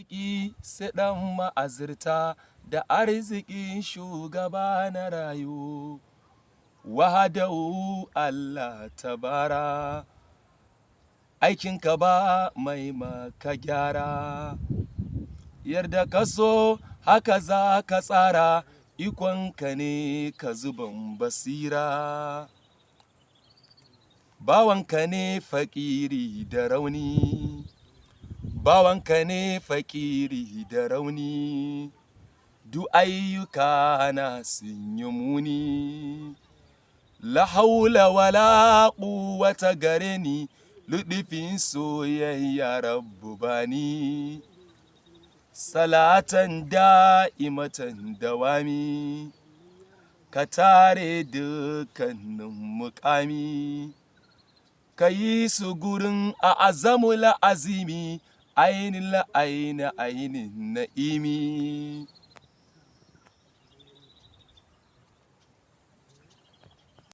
Arziki sai ɗan ma'azirta da arzikin shugaba na rayu. Wahadau Allah tabara, aikinka ba mai maka gyara. Yarda ka so haka za ka tsara, ikonka ne ka zuban basira. Bawanka ne fakiri da rauni, bawanka ne fakiri da rauni, duk ayyuka na sun yi muni. La haula wala quwwata gare ni, luɗufin soyayya Rabbu bani. Salatan da'imatan dawami, ka tare dukkanin muƙami. Ka yi su gurin a azamul azimi, ainin la'aini ainin na'imi.